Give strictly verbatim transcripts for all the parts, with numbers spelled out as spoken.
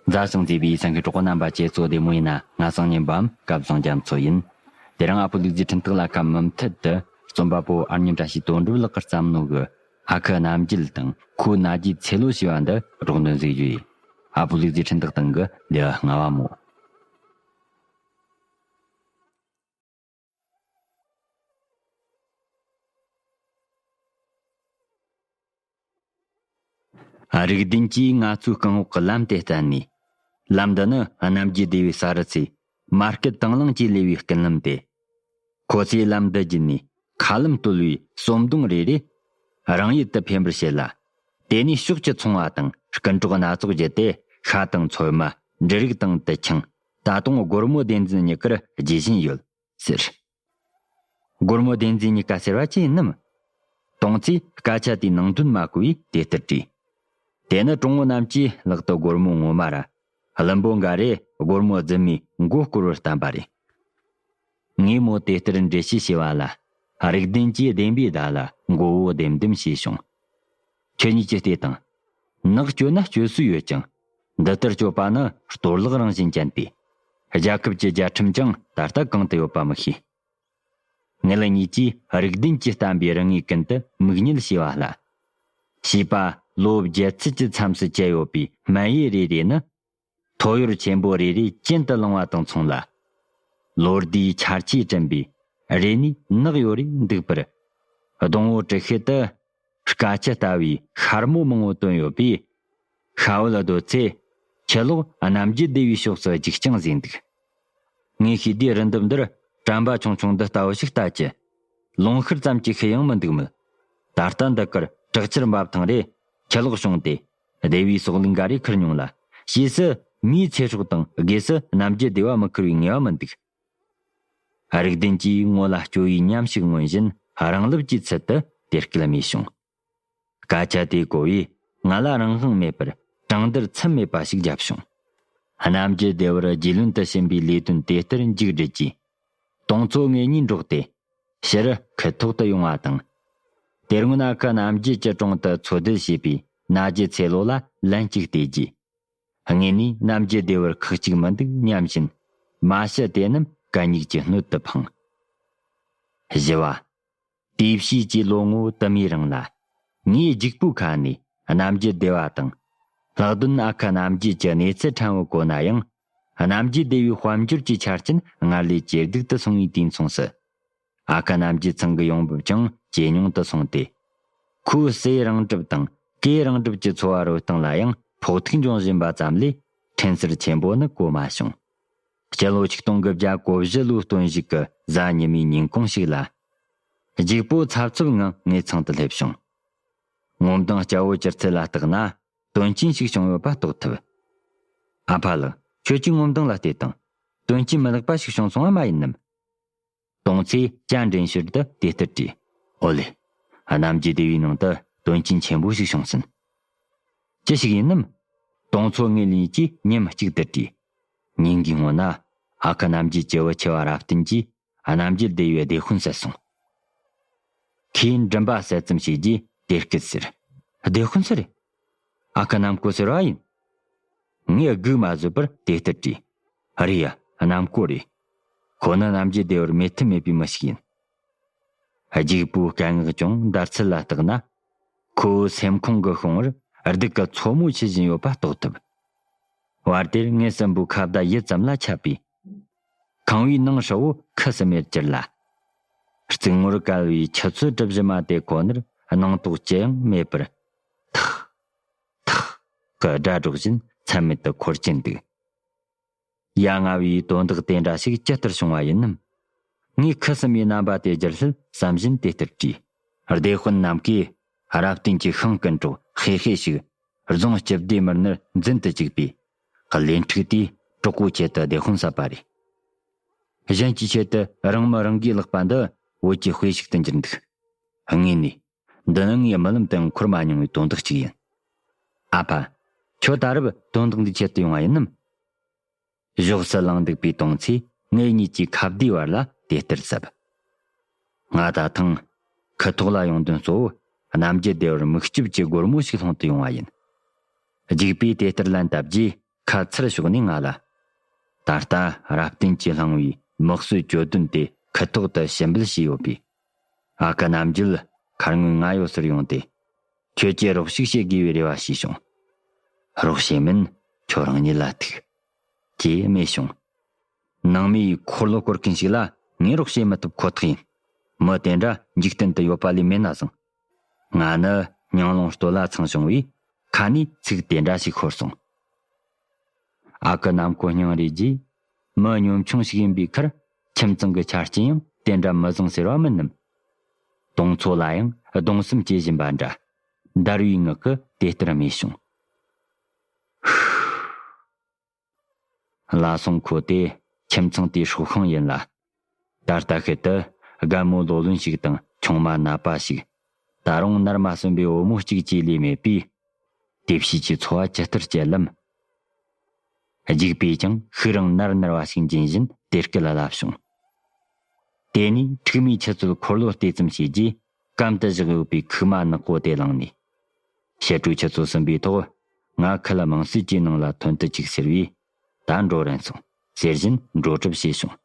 མཛའ་ཞིང་བརྩེ་བའི་སེམས་ཀྱི་གྲོགས་པོ་རྣམ་པ། ཁྱེད་ཚོ་བདེ་མོ་ཡིན་ན། ང་སང་ཉིན་པའམ་སྐལ་བཟང་རྒྱ་མཚོ་ཡིན། དེ་རིང་ཨ་ཕོ་ལུག་རྫིའི་འཕྲིན་ཐག་ལ་ཁ་མུ་མཐུད་དུ་རྩོམ་པ་པོ་ཨར་ཉིན་བཀྲ་ཤིས་དོན་གྲུབ་ལགས་ཀྱིས་བརྩམས་ནོ་གི་ཨ་ཁུ་རྣམ་རྒྱལ་དང་ཁོའི་ན་རྒྱའི་ཚེ་ལོ་ཞེས་པ་འདི་རོགས་འདོན་ཟིག་ཞུ་ཡིན། ཨ་ཕོ་ལུག་རྫིའི་འཕྲིན་ཐག་སྟེང་གི་ལེའུ་ལྔ་བ་མོ། རིག་ལྡན་གྱིས་ང་ཚོའི་རྐང་འོག་གི་ལམ་དེ་བསྟན་ནས། ལམ་འདི་ནི་རྣམ་རྒྱལ་སྡེ་བའི་ས་རུ་ཚོས་མར་སྐད་དང་བླངས་ཀྱིས་སླེབས་པའི་རྐུན་ལམ་སྟེ། ཁོ་ཚོས་ལམ་འདི་བརྒྱུད་ནས་མཁའ་ལམ་བརྟོལ་བའི་ཟོམ་གདོང་རེ་རེ། རང་ཡུལ་དུ་འཕེན་པར་བྱེད་ལ། དེ་ནས་ཕྱོགས་ཀྱི་ཚོང་བ་དང་རྐུན་གྲོགས་སྣ་ཚོགས་བརྒྱུད་དེ་ཤ་དང་ཚོད་མ། འབྲུ་རིགས་དང་དུད་ཆང་། ད་དུང་སྒོར་མོ་བདེན་རྫུན་གཉིས་ཀར་རྒྱུ་བཞིན་ཡོད། ཟེར། སྒོར་མོ་བདེན་རྫུན་གཉིས་ཀ་ཟེར་བ་ཅི་ཡིན་ནམ། དོང་ཚོས་སྐད་ཆ་དེའི་ནང་དོན་མ་གོ་བས་དེ་ལྟར་དྲིས། དེ་ནི་གྲོང་བུ་རྣམས་ཀྱིས་ལག་ཏུ་སྒོར་མོ་ངོ་མ་ར་བླུན་པོ་འགའ་རེས་སྒོར་མོ་རྫུན་མའི་མགོ་སྐོར་བར་བསྟན་པ་རེད། ངས་མོ་དེ་ལྟར་འགྲེལ་བཤད་བྱས་པ་ལ། རིག་ལྡན་གྱིས་བདེན་པའི་བརྡ་ལ་མགོ་བོ་ལྡེམ་ལྡེམ་བྱས་བྱུང་། ཁྱེད་གཉིས་ཀྱིས་བལྟས་དང་། ནགས་གཅོད་ན་གཅོད་སྲོལ་ཡོད་ཅིང་། འདི་ལྟར་གཅོད་པ་ནི་གཏོར་བརླག་རང་བཞིན་ཅན་ཏེ། རྒྱལ་ཁབ་ཀྱི་རྒྱལ་ཁྲིམས་ཀྱང་ད་ལྟ་གང་དུ་ཡོད་པ་མི་ཤེས། ངེད་གཉིས་ཀྱིས་རིག་ལྡན་གྱིས་བསྟན་པའི་རིན་དངོས་ཀུན་ཏུ་མིག་བརྙན་བྱས་པ་ལ། བྱིས་པ་ལོ་བརྒྱད་ཚད་ཀྱི་མཚམས་སུ་བཅད་ཡོད་པའི་སྨན་ཡས་རེ་རེ་ནི། ཐོ་ཡོར་ཆེན་པོ་རེ་རེ་གྱེན་དུ་ལངས་པ་དང་མཚུངས་ལ། ལོ་ཟླའི་ཆར་ཆས་བསྐྲུན་པའི་རེ་ནི་ནག་ཡོད་རེ་འདུག་པར། སྡོང་བོ་དྲི་ཤེད་དུ་སྐད་ཆ་ལྟ་བུའི་ཤར་མོ་མང་བོ་བཏོན་ཡོད་པས། ཤྭ་བོད་རྡོ་རྩེ་ཁྱི་ལོག་རྣམ་རྒྱལ་སྡེ་བའི་ཕྱོགས་སུ་རྒྱུག་རྐྱང་བཟོས་འདུག། ངས་ཤེས་དུས་རི་འདབས་འདིར་གྲམ་པ་ཆུང་ཆུང་འདི་ལྟ་བུ་ཞིག་ལྟ་ཅི། ལུང་ཤུར་ཙམ་གྱི་ཤེད་ཡང་མི་འདུག་མོད། ད་ལྟ་འདི་གར་བྲག་ཆར་འབབ་ཐེངས་རེ་ཁྱི་ལོག་བྱུང་སྟེ། སྡེ་བའི་སྲོག་ལུག་འགའ་རེ་ཁུར་མྱོང་ལ། ཕྱིས་སུ་མིའི་ཚེ་སྲོག་དང་སྒོས་སུ་རྣམ་རྒྱལ་སྡེ་བ་མི་ཁུར་བའི་ངེས་པ་མི་འདུག། རིག་ལྡན་གྱིས་ངོ་ལ་སྐྱོ་བའི་ཉམས་ཤིག་མངོན་བཞིན་རང་ལབ་ཀྱི་ཚུལ་དུ་དེ་སྐད་སྨྲས་བྱུང་། སྐད་ཆ་དེ་གོ་བས་ང་ལ་རང་དབང་མེད་པར་གྲང་འདར་མཚམས་མེད་པ་ཞིག་བརྒྱབ་བྱུང་། རྣམ་རྒྱལ་སྡེ་བར་རྒྱུས་ལོན་དུ་ཕྱིན་པའི་ལས་དོན་དེ་ལྟར་མཇུག་བསྒྲིལ་རྗེས། དོང་ཚོ་ངེད་གཉིས་འགྲོགས་ཏེ་ཕྱིར་ཁུ་ཐོག་ཏུ་ཡོང་བ་དང་། དེ་སྔོན་ཨ་ཁུ་རྣམ་རྒྱལ་གྱི་དྲུང་དུ་འཚོ་སྡོད་བྱས་པའི་ན་རྒྱལ་ཚེ་ལོ་ལ་ལན་གཅིག་བལྟས་རྗེས། དངོས་ནས་རྣམ་རྒྱལ་སྡེ་བར་ཁག་ཅིག་མི་འདུག་སྙམ་བཞིན། མ་ཞུ་དེ་རྣམས་གད་སྙིགས་ཀྱི་སྣོད་དུ་འཕངས། བཞི་བ། དེའི་ཕྱིས་ཀྱི་ལོ་ངོ་དུ་མའི་རིང་ལ། ངའི་རྒྱུག་པོའི་ཁ་ནས་རྣམ་རྒྱལ་སྡེ་བ་དང་། ལྷག་དོན་ཨ་ཁུ་རྣམ་རྒྱལ་གྱི་གནས་ཚུལ་ཕྲན་བུ་གོ་ན་ཡང་། རྣམ་རྒྱལ་སྡེ་བའི་དཔལ་འབྱོར་གྱི་ཆ་རྐྱེན་སྔར་ལས་ཇེ་སྡུག་ཏུ་སོང་བའི་དུས་མཚུངས་སུ། ཨ་ཁུ་རྣམ་རྒྱལ་ཚང་གི་ཡོང་འབབ་ཀྱང་ཇེ་ཉུང་དུ་སོང་སྟེ། ཁོའི་ཟས་རང་གྲུབ་དང་སྐེ་རང་གྲུབ་ཀྱི་འཚོ་བ་རོལ་སྟངས་ལ་ཡང་ཕོག་ཐུག་འབྱུང་བཞིན་པ་ཙམ་ལས་འཕྲིན་གསར་ཆེན་པོ་ནི་གོ་མ་བྱུང་། སྤྱི་ལོ་ཆིག་སྟོང་དགུ་བརྒྱ་གོ་བཞི་ལོའི་སྟོན་གཞུག་གི་གཟའ་ཉི་མའི་ཉིན་གུང་ཞིག་ལ། རྒྱུག་པོ་འཚབ་འཚུབ་ངང་ངའི་ཚང་དུ་སླེབས་བྱུང་། ངོ་མདངས་སྐྱ་བོ་གྱུར་ཚུལ་ལ་བརྟགས་ན་དོན་རྐྱེན་ཞིག་བྱུང་ཡོད་པ་རྟོགས་ཐུབ། ཨ་ཕ་ལགས། ཁྱོད་ཀྱིས་ངོ་མདངས་ལ་བལྟས་དང་། དོན་རྐྱེན་མི་ལེགས་པ་ཞིག་བྱུང་སོང་བ་མ་ཡིན་ནམ། དོང་ཚོས་བཅར་འདྲེན་ཞོར་དུ་དེ་ལྟར་དྲིས། ཨོ་ལེ། རྣམ་རྒྱལ་སྡེ་བའི་ནང་དུ་དོན་རྐྱེན་ཆེན་པོ་ཞིག་བྱུང་ཟིན། ཅི་ཞིག་ཡིན་ནམ། དོང་ཚོ་ངེད་གཉིས་ཀྱིས་མཉམ་གཅིག་ཏུ་དྲིས། ཉིན་འགའི་སྔོན་ན་ཨ་ཁུ་རྣམ་རྒྱལ་གྱི་བུ་ཆེ་བ་རབ་བརྟན་གྱིས་རྣམ་རྒྱལ་སྡེ་བའི་སྡེ་དཔོན་བསད་སོང་། ཁོས་མགྲིན་པ་བསལ་ཙམ་བྱས་རྗེས་དེ་སྐད་ཟེར། སྡེ་དཔོན་སུ་རེད། ཨ་ཁུ་རྣམ་ཀོ་ཟེར་བ་ཡིན། ངས་སྒུག་མ་བཟོད་པར་དེ་ལྟར་དྲིས། རེད་ཡ། རྣམ་ཀོ་རེད། ཁོ་ནི་རྣམ་རྒྱལ་སྡེ་བར་མོས་མཐུན་མེད་པའི་མི་ཞིག་ཡིན། རྒྱུག་པོའི་སྐད་ངག་ཀྱང་འདར་ཚུལ་ལ་བརྟགས་ན། ཁོའི་སེམས་ཁོང་གི་ཤོང་བར་སྡུག་གི་མཚོ་མོ་འཁྱིལ་བཞིན་ཡོད་པ་རྟོགས་ཐུབ། བར་དེར་ངའི་སྲིན་པོའི་ཁ་བརྡ་ཡུད་ཙམ་ལ་ཆད་པས། ཁང་བའི་ནང་ཧྲིལ་བོ་ཁུ་སིམ་མེར་གྱུར་ལ། རྩིག་ངོར་བཀལ་བའི་ཆུ་ཚོད་གྲུ་བཞི་མ་དེ་ཁོ་ནར་སྣང་དོགས་ཅི་ཡང་མེད་པར། ཐག་ཐག་གི་སྒྲ་སྒྲོག་བཞིན་ཚད་མེད་དུ་འཁོར་གྱིན་འདུག། ཡ་ང་བའི་དོན་དག་དེ་འདྲ་ཞིག་ཇི་ལྟར་བྱུང་བ་ཡིན་ནམ། ངས་ཁུ་སིམ་མེར་རྣམ་པ་དེ་བསྒྱུར་སླད་བསམ་བཞིན་དེ་ལྟར་དྲིས། སྡེ་དཔོན་རྣམ་ཀོས་རབ་བརྟན་གྱི་ཤིང་ཀུན་གྲོགས་ཧེ་ཧེ་ཞིག་རྫོང་སྤྱི་བདེ་མི་སྣར་འཛིན་དུ་བཅུག་པས། གླེན་ཕྲུག་དེས་གྲོགས་པོའི་ཆེད་དུ་སྡེ་དཔོན་བསད་པ་རེད། གཞན་གྱི་ཆེད་དུ་རང་མི་རང་གིས་བརླགས་པ་འདི་བོད་ཀྱི་དཔེ་ཞིག་ཏུ་འགྱུར་འདུག། དངོས་ནས། འདི་ནི་ངས་རྨི་ལམ་དུ་འཁོར་མ་མྱོང་བའི་དོན་དག་ཅིག་ཡིན། ཨ་ཕ། ཁྱོད་ད་རེབ་དོན་དག་འདི་ཆེད་དུ་ཡོང་བ་ཡིན་ནམ། གཞོགས་སུ་ལངས་འདུག་པའི་དོང་ཚོས་ངེད་གཉིས་ཀྱི་ཁ་བརྡའི་བར་ལ་དེ་ལྟར་ཟབ། ང་ད་ཐེངས་ཁུ་ཐོག་ལ་ཡོང་དོན་གཙོ་བོ་རྣམ་རྒྱལ་སྡེ་བར་མིག་ལྕིབས་ཀྱི་སྒོར་མོ་ཞིག་སློང་དུ་ཡོང་བ་ཡིན། རྒྱུག་པས་དེ་ལྟར་ལན་བཏབ་རྗེས་ ཁ་ཚུར་ཕྱོགས་ནས་ང་ལ། ད་ལྟ་རབ་བརྟན་གྱིས་བསླངས་པའི་དམག་སྲོལ་གྱོད་དོན་དེ་ཁུ་ཐོག་ཏུ་ཞིབ་འབུལ་བྱས་ཡོད་པས། ཨ་ཁུ་རྣམ་རྒྱལ་ཁར་ངོས་ང་ཡོད་སར་ཡོང་སྟེ། ཁྱོད་ཀྱིས་རོགས་ཤིག་བྱེད་དགོས་པའི་རེ་བ་ཞུས་བྱུང་། རོགས་བྱེད་མིན། ཁྱོད་རང་ཉིད་ལ་ཐུག་ཅེས་སྨྲས་བྱུང་། ནང་མིའི་འཁོར་ལོ་བསྐོར་མཁན་ཞིག་ལ་ངས་རོགས་བྱེད་མི་ཐུབ་ཁོ་ཐག་ཡིན། མི་དེ་འདྲ་འཇིག་རྟེན་དུ་ཡོད་པ་ལས་མེད་ན་བཟང་། ང་ནི་ཉང་ལོང་སྟོད་ལ་འཚང་བྱུང་བས་ཁ་ནས་ཚིག་དེ་འདྲ་ཞིག་ཤོར་སོང་། ཨ་ཁུ་ནམ་མཁོ་སྙིང་རེ་རྗེས། མི་ཉམ་ཆུང་ཞིག་ཡིན་པའི་ཁར་ཁྱིམ་ཚང་གི་ཆ་རྐྱེན་ཡང་དེ་འདྲ་མི་བཟང་ཟེར་བ་མིན་ནམ། དུང་མཚོ་ལ་ཡང་གདུང་སེམས་སྐྱེ་བཞིན་པ་འདྲ། འདར་བའི་ངག་གིས་དེ་ལྟར་སྨྲས་བྱུང་། ལ་སོང་ཁོ་དེ་ཁྱིམ་ཚང་དེའི་སྲོག་ཤིང་ཡིན་ལ། ད་ལྟ་ཤུལ་དུ་རྒན་མོ་ལོ་ལོན་ཞིག་དང་ཆུང་མ་ནད་པ་ཞིག་ད་རུང་ནར་མ་སོན་པའི་བུ་མོ་གཅིག་བཅས་ལས་མེད་པས། དེ་ཕྱིས་ཀྱི་འཚོ་བ་ཇི་ལྟར་སྐྱེལ་ལམ། རྒྱུག་པས་ཀྱང་ཤུགས་རིང་ནར་ནར་བ་ཞིག་འབྱིན་བཞིན་དེ་སྐད་ལ་ལབ་བྱུང་། དེ་ནས་འཁྲུག་མའི་ཆུ་ཚོད་འཁོར་ལོ་བལྟས་ཙམ་བྱས་རྗེས་གམ་དུ་བཞག་ཡོད་པའི་ཁུག་མ་ནག་པོ་དེ་བླངས་ནས། ཕྱི་དྲོའི་ཆུ་ཚོད་གསུམ་པའི་ཐོག་ང་ཁུ་ལུ་མང་སྲིད་ཀྱི་ནང་ལ་ཐོན་དུ་བཅུག་ཟེར་བས། ད་འགྲོ་རན་སོང་ཟེར་བཞིན་འགྲོ་གྲབས་བྱས་བྱུང་།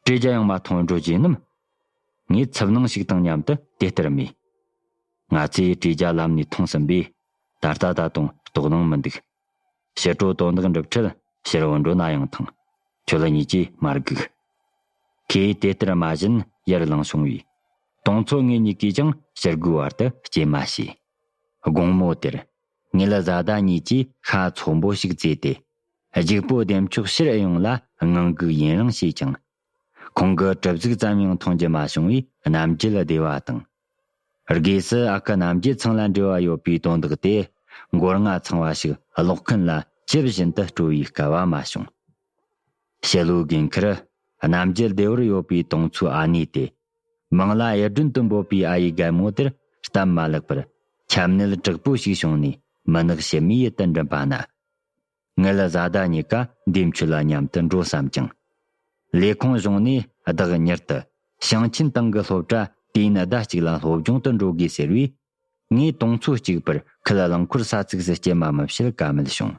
བྲེལ་རྒྱ་ཡང་མ་ཐོངས་འགྲོ་རྒྱུ་ནམ། ངས་འཚུབ་སྣང་ཞིག་དང་མཉམ་དུ་དེ་ལྟར་སྨྲས། ང་ཚོས་བྲེལ་རྒྱ་ལམ་ནས་ཐོངས་ཟིན་པས། ད་ལྟ་ད་དུང་ལྟོགས་ལངས་མི་འདུག་ཕྱི་དྲོ་དོན་དག་འགྲུབ་འཕྲལ་ཕྱིར་འོང་འགྲོ་ན་ཡང་ཐང་། ཁྱོད་ལ་གཉིས་ཀྱིས་མ་སྒུག་ཁོས་དེ་ལྟར་སྨྲ་བཞིན་ཡར་ལངས་བྱུང་བས། དུང་མཚོ་ངེད་གཉིས་ཀྱིས་ཀྱང་ཕྱིར་སྒུག་བར་དུ་སྐྱེལ་མ་བྱས། དགོང་མོ་དེར། ངེད་ལ་བཟའ་ཟླ་གཉིས་ཀྱིས་ཤ་ཚོགས་པོ་ཞིག་བཙོས་ཏེ། རྒྱུག་པོ་བདེ་མཆོག་ཕྱིར་ཨེ་ཡོང་ལ་ངང་སྒུག་ཡུན་རིང་བྱས་ཀྱང་། ཁོང་གི་གྲུ་གཟུགས་ཙམ་ཡང་མཐོང་རྒྱུ་མ་བྱུང་བས་རྣམ་རྒྱལ་བདེ་བ་དང་། སྒོས་སུ་ཨ་ཁུ་རྣམ་རྒྱལ་ཚང་ལ་འབྲེལ་བ་ཡོད་པའི་དོན་དག་དེ་མགོ་རྔ་ཚང་བ་ཞིག་ཀློག་མཁན་ལ་ཇི་བཞིན་དུ་སྤྲོ་བའི་དཀའ་བ་མ་བྱུང་། ཕྱི་ལོའི་དགུན་ཁར་རྣམ་རྒྱལ་བདེ་བར་ཡོད་པའི་དུང་མཚོའི་ཨ་ནེ་དེ། མིང་ལ་གཡུ་སྒྲོན་དུ་འབོད་པའི་ཨ་ཡེ་རྒན་མོ་དེར་སྟབས་མ་ལེགས་པར་ཆམ་ནད་དྲག་པོ་ཞིག་བྱུང་ནས་མུན་ནག་ཕྱི་མའི་ཡུལ་དུ་འགྲིམས་པ་ན། ངེད་ལ་བཟའ་ཟླ་གཉིས་ཀ་འདས་མཆོད་ལ་མཉམ་དུ་འགྲོ་བསམ་ཀྱང་། ལས་ཁུངས་གཞུང་ནས་བདག་མྱུར་དུ་ཞིང་ཆེན་ཏང་གི་སློབ་གྲྭ་དུས་ཡུན་ཟླ་གཅིག་ལ་སློབ་སྦྱོང་དུ་འགྲོ་དགོས་ཟེར་བས། ངས་དུང་མཚོ་གཅིག་པུར་ཁུ་ལུ་རླངས་འཁོར་ས་ཚིགས་སུ་སྐྱེལ་མ་མི་བྱེད་ཀ་མེད་བྱུང་།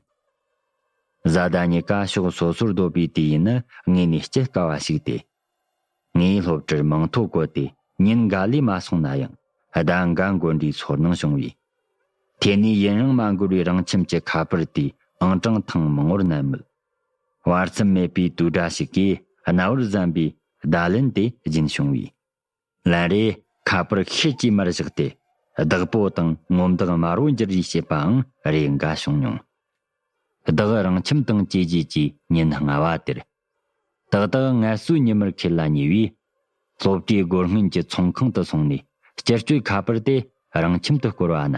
བཟའ་ཟླ་གཉིས་ཀ་ཕྱོགས་སོ་སོར་སྡོད་པའི་དུས་ཡུན་ནི་ངེད་གཉིས་སྐྱེལ་དཀའ་བ་ཞིག་སྟེ། ངས་སློབ་གྲྭར་མིང་ཐོ་བཀོད་དེ་ཉིན་འགའ་ལས་མ་སོང་ན་ཡང་ཟླ་འགའ་འགོར་འདྲའི་ཚོར་སྣང་བྱུང་བས། དེ་ནས་ཡུན་རིང་མ་འགོར་བའི་རང་ཁྱིམ་གྱི་ཁ་པར་དེའི་ཨང་གྲངས་ཐེངས་མང་བོར་མནན་མོད། བར་མཚམས་མེད་པའི་དུག་སྒྲ་ཞིག་གིས་རྣ་བར་གཟན་པའི་བརྡ་ལན་དེ་སྦྱིན་བྱུང་བས། ལན་རེ་ཁ་པར་ཤེད་ཀྱིས་མར་བཞག་སྟེ། བདག་པོ་དང་ངོ་མདངས་དམར་བོ་འགྱུར་རེས་བྱེད་པའང་རེ་འགའ་བྱུང་མྱོང་། བདག་རང་ཁྱིམ་དང་བཅས་རྗེས་ཀྱི་ཉིན་ལྔ་བ་དེར། ཏག་ཏག་ངལ་གསོའི་ཉི་མར་འཁེལ་ལ་ཉེ་བས། སློབ་གྲྭའི་སྒོ་སྔོན་གྱི་ཚོང་ཁང་དུ་སོང་ནས་སྤྱི་སྤྱོད་ཁ་པར་དེ་རང་ཁྱིམ་དུ་བསྐོར་བ་ན།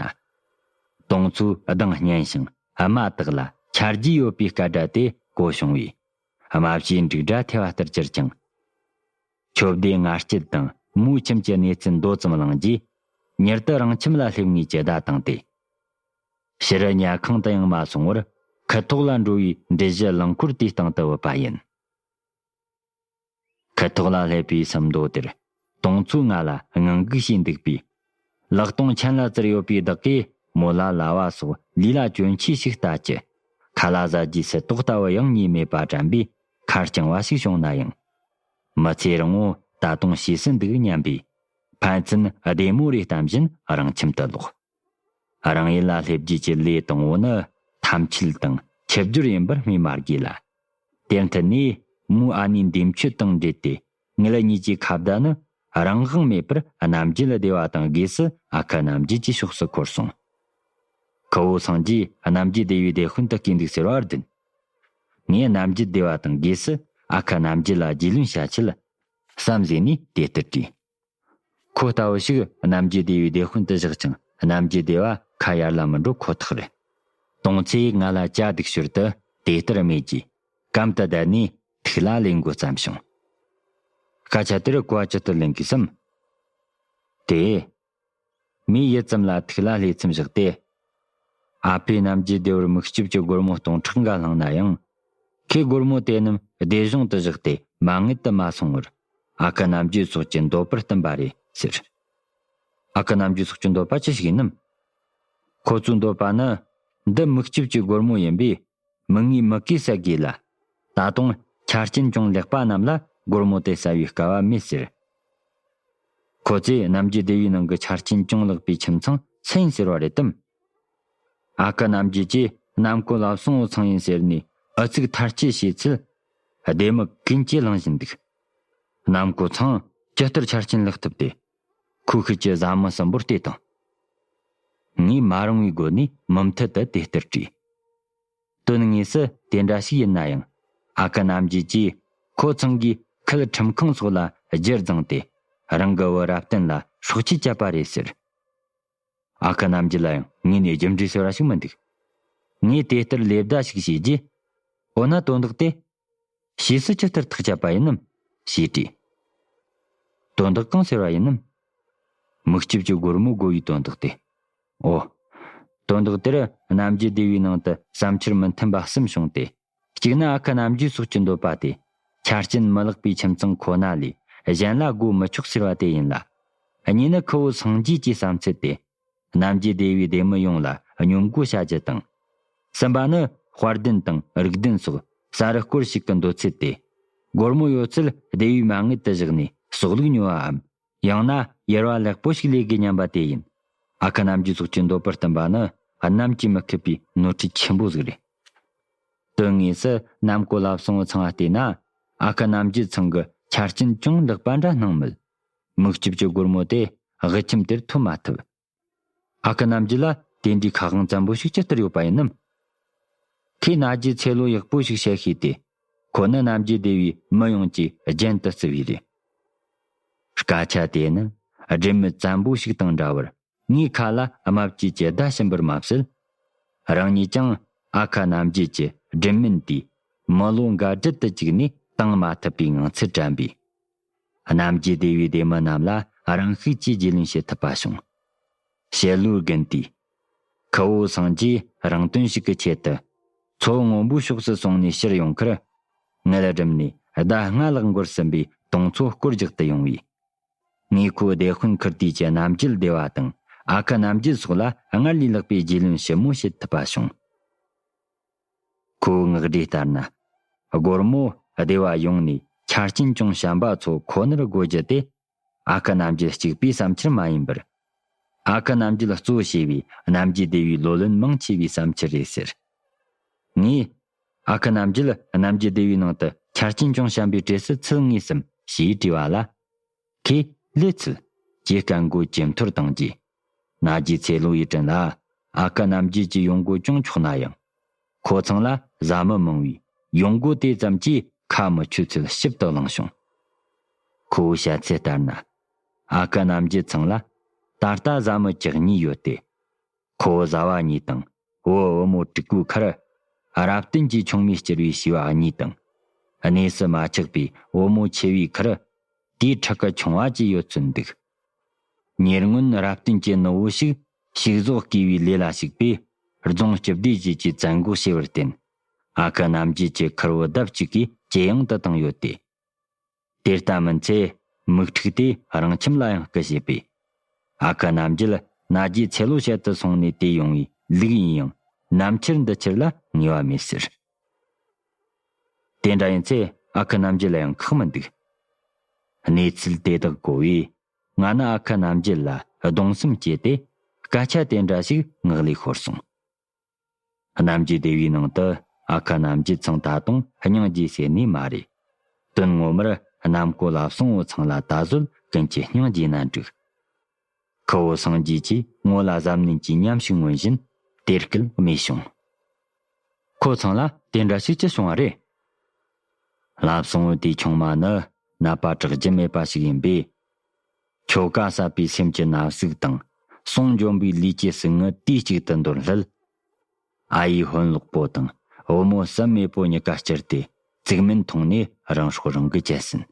དུང་མཚོའི་གདངས་སྙན་ཞིང་དམའ་དག་ལ་ཆ་རྒྱུས་ཡོད་པའི་སྐད་སྒྲ་དེ་གོ་བྱུང་བས། དམའ་ཕྱིའི་འབྲུག་སྒྲ་ཐོས་པ་ལྟར་གྱུར་ཀྱང་། ཁྱོ་བདེ་ང་སྐྱིད་དང་མོའི་ཁྱིམ་གྱི་གནས་ཚུལ་མདོ་ཙམ་གླེང་རྗེས། མྱུར་དུ་རང་ཁྱིམ་ལ་སླེབས་ངེས་ཀྱི་བརྡ་བཏང་སྟེ། ཕྱིར་ཉལ་ཁང་དུ་ཡང་མ་སོང་བར་ཁུ་ཐོག་ལ་འགྲོ་བའི་འགྲུལ་བཞུད་རླངས་འཁོར་དེའི་སྟེང་དུ་བུད་པ་ཡིན། ཁུ་ཐོག་ལ་སླེབས་པའི་སུམ་མདོ་དེར་དུང་མཚོས་ང་ལ་ངང་སྒུག་བྱས་འདུག་པས། ལག་སྟོང་ཆན་ལ་བཙིར་ཡོད་པའི་བདག་གིས་མོ་ལ་ལྭ་བ་སོགས་ལུས་ལ་གྱོན་ཆས་ཤིག་ལྟ་ཅི། ཁ་ལག་ཟ་རྒྱུའི་སི་ཏོག་ལྟ་བུ་ཡང་རྙེད་མེད་པ་དྲན་པས་ཁ་རྐྱང་བ་ཞིག་བྱུང་ན་ཡང་། མི་ཚེ་རིང་བོ་ད་དུང་བྱེད་སྲིད་འདུག་སྙམ་པས། ཕན་ཚུན་བདེ་མོ་རེ་གཏམ་བཞིན་རང་ཁྱིམ་དུ་ལོག་རང་ཡུལ་ལ་སླེབས་རྗེས་ཀྱི་ལས་དང་པོ་ནི་ཐམས་ཅད་དང་ཆིབས་བསྒྱུར་ཡིན་པར་སྨོས་མ་དགོས་ལ། དེར་མཐུད་ནས་མོའི་ཨ་ནེ་འདས་མཆོད་དང་འབྲེལ་ཏེ་ངེད་གཉིས་ཀྱི་ཁ་བརྡ་ནི་རང་དབང་མེད་པར་རྣམ་རྒྱལ་བདེ་བ་དང་སྒོས་སུ་ཨ་ཁུ་རྣམ་རྒྱལ་གྱི་ཕྱོགས་སུ་འཁོར་སོང་། ཁུ་བོ་སངས་རྒྱས་རྣམ་རྒྱལ་བདེ་བའི་སྡེ་དཔོན་དུ་བསྐོས་འདུག་ཟེར་བར་བདེན། ངས་རྣམ་རྒྱལ་བདེ་བ་དང་སྒོས་སུ་ཨ་ཁུ་རྣམ་རྒྱལ་ལ་རྒྱུས་ལོན་བྱ་ཆེད་བསམ་གཟས་ནས་དེ་ལྟར་དྲིས། ཁོ་ལྟ་བུ་ཞིག་རྣམ་རྒྱལ་བདེ་བའི་སྡེ་དཔོན་དུ་བཞག་ཅིང་རྣམ་རྒྱལ་བདེ་བ་ཁ་ཡར་ལ་མི་འགྲོ་ཁོ་ཐག་རེད། དུང་མཚོས་ང་ལ་ཇ་སྡུག་ཞོར་དུ་དེ་ལྟར་སྨྲས་ཀྱིས་གམ་དུ་བསྡད་ནས་ཐུགས་ལ་ལེན་འགོ་བརྩམས་བྱུང་། སྐད་ཆ་དེར་གོ་བ་ཇི་ལྟར་ལེན་དགོས་སམ། དེ། མིའི་ཡུལ་ཙམ་ལ་ཐུགས་ལ་ལྷོད་ཙམ་བཞག་སྟེ། ཨ་ཕས་རྣམ་རྒྱལ་བདེ་བར་མིག་ལྕིབས་ཀྱི་སྒོར་མོ་སྟོང་ཕྲག་འགའ་བསླངས་ན་ཡང་། ཁོས་སྒོར་མོ་དེ་རྣམས་སྡེ་གཞུང་དུ་བཞག་སྟེ་མ་དངུལ་དུ་མ་སོང་བར། ཨ་ཁུ་རྣམ་རྒྱལ་སོགས་ཀྱི་འདོད་པར་བསྟུན་པ་རེད་ཟེར། ཨ་ཁུ་རྣམ་རྒྱལ་སོགས་ཀྱི་འདོད་པ་ཅི་ཞིག་ཡིན་ནམ། ཁོ་ཚོའི་འདོད་པ་ནི། འདི་མིག་ལྕིབས་ཀྱི་སྒོར་མོ་ཡིན་པས། མིག་སྔའི་མུ་གེ་བསལ་དགོས་ལ། ད་དུང་ཆ་རྐྱེན་ཅུང་ལེགས་པ་རྣམས་ལ་སྒོར་མོ་དེ་ཟ་བའི་སྐལ་བ་མེད་ཟེར། ཁོ་ཚོས་གནམ་རྒྱུད་སྡེ་བའི་ནང་གི་ཆ་རྐྱེན་ཅུང་ལེགས་པའི་ཁྱིམ་ཚང་སུ་ཡིན་ཟེར་བ་རེད་དམ། ཨ་ཁུ་རྣམ་རྒྱལ་གྱིས་གནམ་སྐོར་ལ་སོང་བོ་ཚང་ཡིན་ཟེར་ནས་ཨུ་ཚུགས་མཐར་སྐྱེལ་བྱས་ཚུལ། སྡེ་མི་ཀུན་གྱིས་གླེང་བཞིན་འདུག་གནམ་སྐོར་ཚང་ཇི་ལྟར་ཆ་རྐྱེན་ལེགས་ཐུབ་སྟེ། ཁོའི་ཤུལ་གྱི་བཟའ་མི་གསུམ་པོར་བལྟས་དང་། ངས་མ་རུང་བའི་སྒོ་ནས་མུ་མཐུད་དུ་དེ་ལྟར་དྲིས། དོན་དངོས་སུ་དེ་འདྲ་ཞིག་ཡིན་ན་ཡང་། ཨ་ཁུ་རྣམ་རྒྱལ་གྱིས་ཁོ་ཚང་གིས་ཁུལ་ཁྲིམས་ཁང་སོགས་ལ་རྒྱུ་བརྫངས་ཏེ། རང་གི་བུ་རབ་བརྟན་ལ་སྲོག་གཅོད་བྱས་པ་རེད་ཟེར། ཨ་ཁུ་རྣམ་རྒྱལ་ལ་ཡང་ངས་ནས་རྒྱུ་འབྲས་ཟེར་བ་ཞིག་མི་འདུག་ངས་དེ་ལྟར་ལེ་བདའ་ཞིག་བྱས་རྗེས། འོ་ན་དོན་དག་དེ། ཕྱིས་སུ་ཇི་ལྟར་ཐག་བཅད་པ་ཡིན་ནམ་ཞེས་དྲིས། དོན་དག་གང་ཟེར་བ་ཡིན་ནམ། མིག་ལྕིབས་ཀྱི་སྒོར་མོ་དགོས་པའི་དོན་དག་དེ། ཨོ། དོན་དག་དེར་གནམ་རྒྱུད་སྡེ་བའི་ནང་དུ་བསམ་འཆར་མི་མཐུན་པ་གསུམ་བྱུང་སྟེ། གཅིག་ནི་ཨ་ཁུ་རྣམ་རྒྱལ་སོགས་ཀྱི་འདོད་པ་དེ། ཆ་རྐྱེན་མི་ལེགས་པའི་ཁྱིམ་ཚང་ཁོ་ན་ལས་གཞན་ལ་བགོ་མི་ཆོག་ཟེར་བ་དེ་ཡིན་ལ། གཉིས་ནི་ཁུ་བོ་སངས་རྒྱས་ཀྱི་བསམ་ཚུལ་དེ། གནམ་རྒྱུད་སྡེ་བའི་སྡེ་མི་ཡོངས་ལ་སྙོམས་སྒོ་བྱ་རྒྱུ་དང་། གསུམ་པ་ནི་དཔལ་ལྡན་དང་རིགས་ལྡན་སོགས་ས་རུ་སྐོར་ཞིག་གི་འདོད་ཚུལ་ཏེ། སྒོར་མོ་ཡོད་ཚད་སྡེ་བའི་མ་དངུལ་དུ་བཞག་ནས་ཟོག་ལུག་ཉོ་བའམ། ཡང་ན་ཡུར་བ་ལེགས་པོ་ཞིག་ལས་དགོས་སྙམ་པ་དེ་ཡིན། ཨ་ཁུ་རྣམ་རྒྱལ་སོགས་ཀྱི་འདོད་པར་བསྟུན་པ་ནི་ནམ་གྱིས་མི་ཁུག་པའི་ནོར་འཁྲུལ་ཆེན་པོ་ཟིག་རེད། དོན་དངོས་སུ་གནམ་སྐོར་ལ་སོང་བོ་ཚང་ང་བལྟས་ན། ཨ་ཁུ་རྣམ་རྒྱལ་ཚང་གི་ཆ་རྐྱེན་ཅུང་ལེགས་པ་འདྲ་སྣང་མོད། མིག་ལྕིབས་ཀྱི་སྒོར་མོ་དེ་དབུ་ཁྱིམ་དེར་ཐོན་མ་ཐུབ། ཨ་ཁུ་རྣམ་རྒྱལ་ལ་དེ་འདྲའི་ཁ་དབང་བཙན་པོ་ཞིག་ཇི་ལྟར་ཡོད་པ་ཡིན་ནམ། ཁོས་ན་རྒྱུའི་ཚེ་ལོ་ཡག་པོ་ཞིག་བཤད་ཤེས་ཏེ། ཁོ་ནི་གནམ་རྒྱུད་སྡེ་བའི་མི་ཡོངས་ཀྱིས་རྒྱན་དུ་བརྩི་བས་རེད། སྐད་ཆ་དེ་ནི་སྒྲིབ་མེད་བཙན་པོ་ཞིག་དང་འདྲ་བར་ངའི་ཁ་ལ་རྨ་བྱས་ཀྱི་བརྡ་བྱིན་པར་མ་ཟད། རང་ཉིད་ཀྱང་ཨ་ཁུ་རྣམ་རྒྱལ་གྱི་སྒྲིབ་མིན་དེས་མི་ལོ་འགའ་སྦྲུལ་དུ་བཅུག་ནས་བཏང་མ་ཐུབ་པའི་ངང་ཚུལ་དྲན་པས། གནམ་རྒྱུད་སྡེ་བའི་སྡེ་མི་རྣམས་ལ་རང་ཤུགས་ཀྱིས་རྒྱུས་ལོན་བྱེད་ཐུབ་པ་བྱུང་། ཞི་ལུའི་དགུན་དུས། ཁུ་བོ་སངས་རྒྱས་རང་དོན་ཞིག་གི་ཆེད་དུ། མཚོ་སྔོན་པོའི་ཕྱོགས་སུ་སོང་ནས་ཕྱིར་ཡོང་ཁར། མངལ་སྦྲུམ་ནས་ཟླ་ལྔ་ལྷག་འགོར་ཟིན་པའི་དུང་མཚོ་སྐོར་རྒྱག་ཏུ་ཡོང་བས། ངས་ཁོའི་སྡེ་དཔོན་ཁུར་དུས་ཀྱི་རྣམ་རྒྱལ་སྡེ་བ་དང་ཨ་ཁུ་རྣམ་རྒྱལ་སོགས་ལ་སྔར་ལས་ལྷག་པའི་རྒྱུས་ལོན་ཞིབ་མོ་བྱེད་ཐུབ་པ་བྱུང་། ཁོའི་ངག་སྒྲོས་ལྟར་ན། སྒོར་མོ་སྡེ་བ་ཡོངས་ནས་ཆ་རྐྱེན་ཅུང་ཞན་པ་ཚོ་ཁོ་ནར་བགོ་རྒྱུ་དེ། ཨ་ཁུ་རྣམ་རྒྱལ་གཅིག་པུའི་བསམ་འཆར་མ་ཡིན་པར། ཨ་ཁུ་རྣམ་རྒྱལ་གཙོ་བྱས་པའི་གནམ་རྒྱུད་སྡེ་བའི་ལོ་ལོན་མང་ཆེ་བའི་བསམ་འཆར་རེད་ཟེར། ངས། ཨ་ཁུ་རྣམ་རྒྱལ་གནམ་རྒྱུད་སྡེ་བའི་ནང་དུ་ཆ་རྐྱེན་ཅུང་ཞན་པའི་གྲས་སུ་ཚུད་ངེས་སམ་ཞེས་དྲིས་པ་ལ། ཁོས་ལོས་ཚུལ་གྱི་སྐད་མགོ་ཇེ་མཐོར་བཏང་རྗེས། ན་རྒྱུའི་ཚེ་ལོ་ཡི་དྲིན་ལ་ཨ་ཁུ་རྣམ་རྒྱལ་གྱི་ཡོང་སྒོ་ཅུང་ཆོག་ན་ཡང་། ཁོ་ཚང་ལ་བཟའ་མི་མང་བས་ཡོང་སྒོ་དེ་ཙམ་གྱིས་ཁ་མི་ཆོད་ཚུལ་ཞིབ་ཏུ་གླེང་བྱུང་། ཁོ་བོའི་བཤད་ཚུལ་ལྟར་ན། ཨ་ཁུ་རྣམ་རྒྱལ་ཚང་ལ་ད་ལྟ་བཟའ་མི་བཅུ་གཉིས་ཡོད་དེ། ཁོ་བོ་བཟའ་བ་གཉིས་དང་བུ་བུ་མོ་དྲུག་པོའི་ཁར། རབ་བརྟན་གྱི་ཆུང་མས་སྐྱུར་བའི་བྱིས་པ་གཉིས་དང་། གནས་སུ་མ་ཆགས་པའི་བུ་མོ་ཆེ་བའི་ཁར། དེའི་ཕྲུ་གུ་ཆུང་བ་ཅིག་ཡོད་ཚུལ་འདུག་ཉེ་སྔོན་རབ་བརྟན་གྱི་ནུ་བོ་ཞིག་ཕྱུགས་ཟོག་བརྐུས་པའི་ལས་ལ་ཞུགས་པས། རྫོང་སྤྱི་བདེ་ཅུས་ཀྱིས་བཙན་འགོག་བྱས་པར་བརྟེན། ཨ་ཁུ་རྣམ་རྒྱལ་གྱི་ཁུར་བོ་ལྡབ་གཅིག་གིས་ཇེ་ཡང་དུ་བཏང་ཡོད་དེ། དེ་ལྟ་མིན་ཚེ། མིག་འཕྲུག་དེས་རང་ཁྱིམ་ལ་ཡང་སྐུ་བྱེད་པས། ཨ་ཁུ་རྣམ་རྒྱལ་ན་རྒྱའི་ཚེ་ལོ་བཤད་དུ་སོང་ནས་དེ་ཡོང་བའི་ལུག་ཡིན་ཡང་། ནམ་ཕྱིར་འདི་ཕྱིར་ལ་ངེས་པ་མེད་ཟེར། དེ་འདྲ་ཡིན་ཚེ་ཨ་ཁུ་རྣམ་རྒྱལ་ལ་ཡང་ཁག་མི་འདུག་གནས་ཚུལ་དེ་དག་གོ་བས། ང་ནི་ཨ་ཁུ་རྣམ་རྒྱལ་ལ་གདུང་སེམས་སྐྱེས་ཏེ། སྐད་ཆ་དེ་འདྲ་ཞིག་ངག་ལས་ཤོར་སོང་། གནམ་རྒྱུད་སྡེ་བའི་ནང་དུ་ཨ་ཁུ་རྣམ་རྒྱལ་ཚང་ད་དུང་སྙིང་རྗེ་ཟེར་ནི་མ་རེད། དོན་ངོ་མར་གནམ་སྐོར་ལ་སོང་བོ་ཚང་ལ་ད་གཟོད་ཀུན་གྱིས་སྙིང་རྗེ་ན་འགྲིག་ཁུ་བོ་སངས་རྒྱས་ཀྱིས་ངོ་ལ་གཟབ་ནན་གྱི་ཉམས་ཤིག་མངོན་བཞིན་དེར་སྐུལ་སྨྲས་བྱུང་། ཁོ་ཚང་ལ་དེ་འདྲ་ཞིག་ཅི་བྱུང་བ་རེད། ལ་སོང་བོ་དེའི་ཆུང་མ་ནི་ནད་པ་དྲག་རྒྱུ་མེད་པ་ཞིག་ཡིན་པས། ཁྱོ་ག་བསད་པའི་སེམས་ཀྱི་ན་ཟུག་དང་ཟུངས་འཇོམས་པའི་ལུས་ཀྱི་ཟུག་རྔུ་དུས་གཅིག་ཏུ་འདོར་སླད། ཨ་ཡེ་ཧོན་ལོག་པོ་དང་བུ་མོ་བསམ་མེད་པོ་གཉིས་ཀ་བསྐྱུར་ཏེ་ཙིག་སྨན་འཐུང་ནས་རང་སྲོག་རང་གིས་བཅད་ཟིན།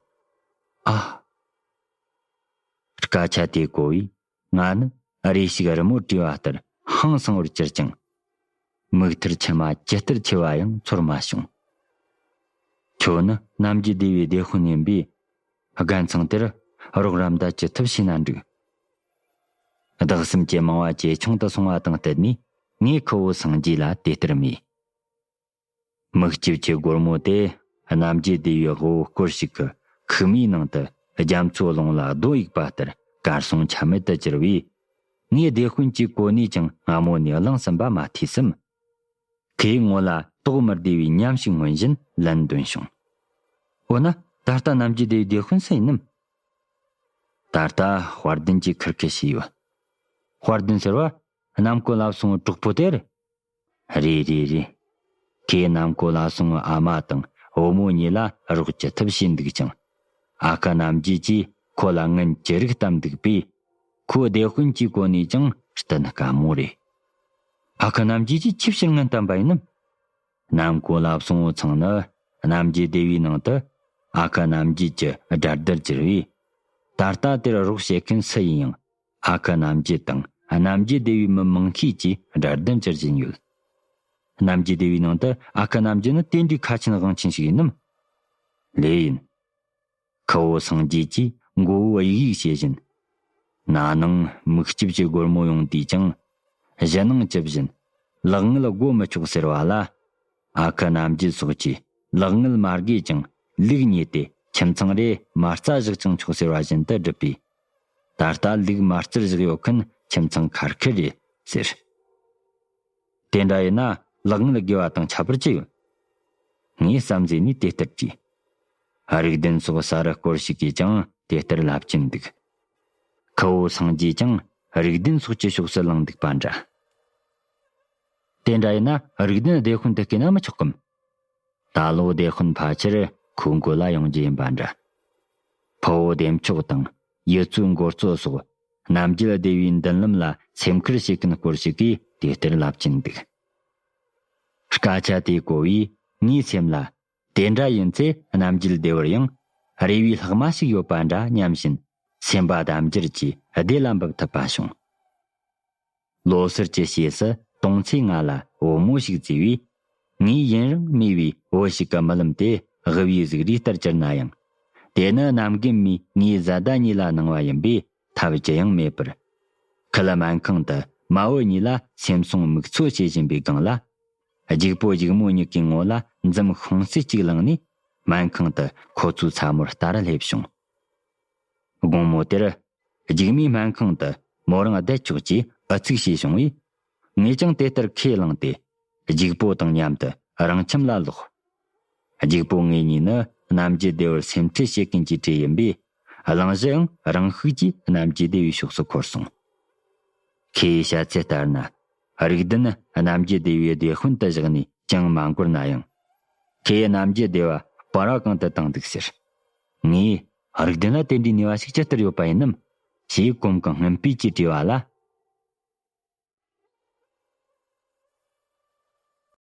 ཨ། སྐད་ཆ་དེ་གོ་བས་ང་ནི་རེ་ཞིག་རི་མོ་བྲིས་པ་ལྟར་ཧང་སང་བར་གྱུར་ཅིང་། མིག་ཐུར་མཆི་མ་ཇི་ལྟར་ཆེ་བ་ཡང་ཚོར་མ་བྱུང་། ཁྱོད་ནི་གནམ་རྒྱུད་སྡེ་བའི་སྡེ་དཔོན་ཡིན་པས། རྒན་ཚང་དེར་རོགས་རམ་འདྲ་ཅི་ཐུབ་བྱས་ན་འགྲིག་བདག་སེམས་ཀྱི་མང་བ་ཇེ་ཆུང་དུ་སོང་བ་དང་བསྟུན་ནས་ངས་ཁུ་བོ་སངས་རྒྱས་ལ་དེ་ལྟར་སྨྲས། མིག་ལྕིབས་ཀྱི་སྒོར་མོ་དེ་རྣམ་རྒྱལ་སྡེ་བའི་དབུ་བོ་སྐོར་ཞིག་གི་ཁུག་མའི་ནང་དུ་རྒྱ་མཚོ་ཀླུང་ལ་རྡོ་གཡུགས་པ་ལྟར་གར་སོང་ཆ་མེད་དུ་གྱུར་བས། ངས་སྡེ་དཔོན་གྱི་གོ་ནས་ཀྱང་སྔ་མོ་ནས་གླེང་ཟིན་པ་མ་ཐོས་སམ། ཁོས་ངོ་ལ་དོགས་མི་བདེ་བའི་ཉམས་ཤིག་མངོན་བཞིན་ལན་འདོན་བྱུང་། འོ་ན་ད་ལྟ་རྣམ་རྒྱལ་སྡེ་བའི་སྡེ་དཔོན་སུ་ཡིན་ནམ། ད་ལྟ་དཔལ་ལྡན་གྱིས་ཁུར་ཁུར་བྱས་ཡོད། དཔལ་ལྡན་ཟེར་བ་གནམ་སྐོར་ལ་སོང་བའི་གྲོགས་པོ་དེ་རེད། རེད་རེད་རེད། ཁོས་གནམ་སྐོར་ལ་སོང་བའི་ཨ་མ་དང་བུ་མོ་གཉིས་ལ་རོགས་ཅི་ཐུབ་བྱས་འདུག་ཅིང་། ཨ་ཁུ་རྣམ་རྒྱལ་གྱིས་ཁོ་ལ་ངན་ཅི་རིགས་བཏབ་འདུག་པས། ཁོ་སྡེ་དཔོན་གྱི་གོ་ནས་ཀྱང་བསྟུན་དཀའ་མོ་རེད། ཨ་ཁུ་རྣམ་རྒྱལ་གྱིས་ཆི་ཕྱིར་ངན་བསྟན་པ་ཡིན་ནམ། གནམ་སྐོར་ལ་སོང་བའི་ཚང་ནི་རྣམ་རྒྱལ་སྡེ་བའི་ནང་དུ་ཨ་ཁུ་རྣམ་རྒྱལ་གྱི་དགྲ་ལྡན་གྱུར་བས། ད་ལྟ་དེར་རོགས་བྱེད་མཁན་སུ་ཡིན་ཡང་ཨ་ཁུ་རྣམ་རྒྱལ་དང་རྣམ་རྒྱལ་སྡེ་བའི་མི་མང་ཤས་ཀྱིས་དགྲ་ལྡན་གྱུར་བཞིན་ཡོད། རྣམ་རྒྱལ་སྡེ་བའི་ནང་དུ་ཨ་ཁུ་རྣམ་རྒྱལ་ནི་དེ་འདྲའི་ཁ་ཆེན་དབང་ཆེན་ཞིག་ཡིན་ནམ། ལོས་ཡིན། ཁུ་བོ་སངས་རྒྱས་ཀྱིས་མགོ་བོ་གཡུག་གཡུག་བྱེད་བཞིན། ན་ནིང་མིག་ལྕིབས་ཀྱི་སྒོར་མོ་ཡོང་དུས་ཀྱང་། གཞུ་ནང་བཅུག་བཞིན། ལག་ངལ་བགོ་མི་ཆོག་ཟེར་བ་ལ། ཨ་ཁུ་རྣམ་རྒྱལ་སོགས་ཀྱིས་ལག་ངལ་མ་བགོས་ཀྱང་ལུག་རྙེད་དེ་ཁྱིམ་ཚང་རེ་མ་རྩ་བཞག་ཀྱང་ཆོག་ཟེར་བ་བཞིན་དུ་བསྒྲུབས་པས། ད་ལྟ་ལུག་མ་རྩར་བཞག་ཡོད་མཁན་ཁྱིམ་ཚང་ཁ་ཁེར་རེད་ཟེར། དེ་འདྲ་ཡིན་ན་ལག་ངལ་དགོས་པ་དང་ཁྱད་པར་ཅི་ཡོད། ངས་བསམ་གཟས་ནས་དེ་ལྟར་དྲིས། རིགས་ལྡན་སོགས་ས་རུ་སྐོར་ཞིག་གིས་ཀྱང་དེ་ལྟར་ལབ་ཀྱིན་འདུག་ཁུ་བོ་སངས་རྒྱས་ཀྱང་རིགས་ལྡན་སོགས་ཀྱི་ཕྱོགས་སུ་ལངས་འདུག་པ་འདྲ། དེ་འདྲ་ཡིན་ན་རིགས་ལྡན་སྡེ་དཔོན་དུ་བསྐོས་ན་མི་ཆོག་གམ། ད་ལོ་སྡེ་དཔོན་ཕལ་ཆེར་ཁོའི་མགོ་ལ་ཡོང་རྒྱུ་ཡིན་པ་འདྲ། ཕུ་བོ་བདེ་མཆོག་དང་ཡུལ་ཚོའི་འགོ་གཙོ་སོགས་རྣམ་རྒྱལ་སྡེ་བའི་མདུན་ལམ་ལ་སེམས་ཁུར་བྱེད་མཁན་སྐོར་ཞིག་གིས་དེ་ལྟར་ལབ་ཀྱིན་འདུག་སྐད་ཆ་དེ་གོ་བས་ངའི་སེམས་ལ། དེ་འདྲ་ཡིན་ཚེ་རྣམ་རྒྱལ་སྡེ་བར་ཡང་རེ་བའི་ལྷག་མ་ཞིག་ཡོད་པ་འདྲ་སྙམ་བཞིན་སེམས་པ་དམ་འཇར་གྱིས་བདེ་ལ་འབབ་ཐུབ་པ་བྱུང་། ལོ་སར་གྱི་ཞེས་སུ་དོང་ཚེ་ང་ལ་བུ་མོ་ཞིག་བཙས་པས། ངས་ཡུན་རིང་མེད་པའི་བུ་ཞིག་གི་རྨི་ལམ་དེ་དབུ་བའི་གཟུགས་རིས་ལྟར་གྱུར་ན་ཡང་། དེ་ནི་གནམ་རྒན་མའི་ངའི་བཟའ་ཟླ་གཉིས་ལ་གནང་བ་ཡིན་པས་ཐབས་ཅི་ཡང་མེད་པར། ཁུ་ལུ་སྨན་ཁང་དུ་མ་བུ་གཉིས་ལ་སེམས་སྲུང་མིག་འཚོ་བྱེད་བཞིན་པའི་སྒང་ལ། རྒྱུག་པོ་རྒྱུག་མོ་གཉིས་ཀའི་ངོ་ལ་འཛུམ་ཤོང་ཚད་ཅིག་བླངས་ནས་སྨན་ཁང་དུ་ཁོ་ཚོའི་ཚ་མོར་ལྟ་རུ་སླེབས་བྱུང་། དགོང་མོ་དེར། རྒྱུག་མོས་སྨན་ཁང་དུ་མོ་རང་བསྡད་ཆོག་ཅེས་ཨུ་ཚུགས་བྱས་བྱུང་བས། ངས་ཀྱང་དེ་ལྟར་ཁས་བླངས་ཏེ། རྒྱུག་པོ་དང་མཉམ་དུ་རང་ཁྱིམ་ལ་ལོག་རྒྱུག་པོ་ངེད་གཉིས་ནི་རྣམ་རྒྱལ་སྡེ་བར་སེམས་ཁྲལ་བྱེད་མཁན་གྱི་གྲས་ཡིན་པས། གླེང་གཞི་ཡང་རང་ཤུགས་ཀྱིས་རྣམ་རྒྱལ་སྡེ་བའི་ཕྱོགས་སུ་འཁོར་སོང་། ཁོས་བཤད་ཚུལ་ལྟར་ན། རིགས་ལྡན་རྣམ་རྒྱལ་སྡེ་བའི་སྡེ་དཔོན་དུ་བཞག་ནས་ཅང་མ་འགོར་ན་ཡང་། ཁོས་རྣམ་རྒྱལ་སྡེ་བ་སྤར་བ་གང་དུ་བཏང་འདུག་ཟེར། ངས་རིགས་ལྡན་ལ་དེ་འདྲའི་ནུས་པ་ཞིག་ཇི་ལྟར་ཡོད་པ་ཡིན་ནམ། ཞེས་གོམ་གང་སྔོན་སྤོས་ཀྱིས་དྲིས་པ་ལ།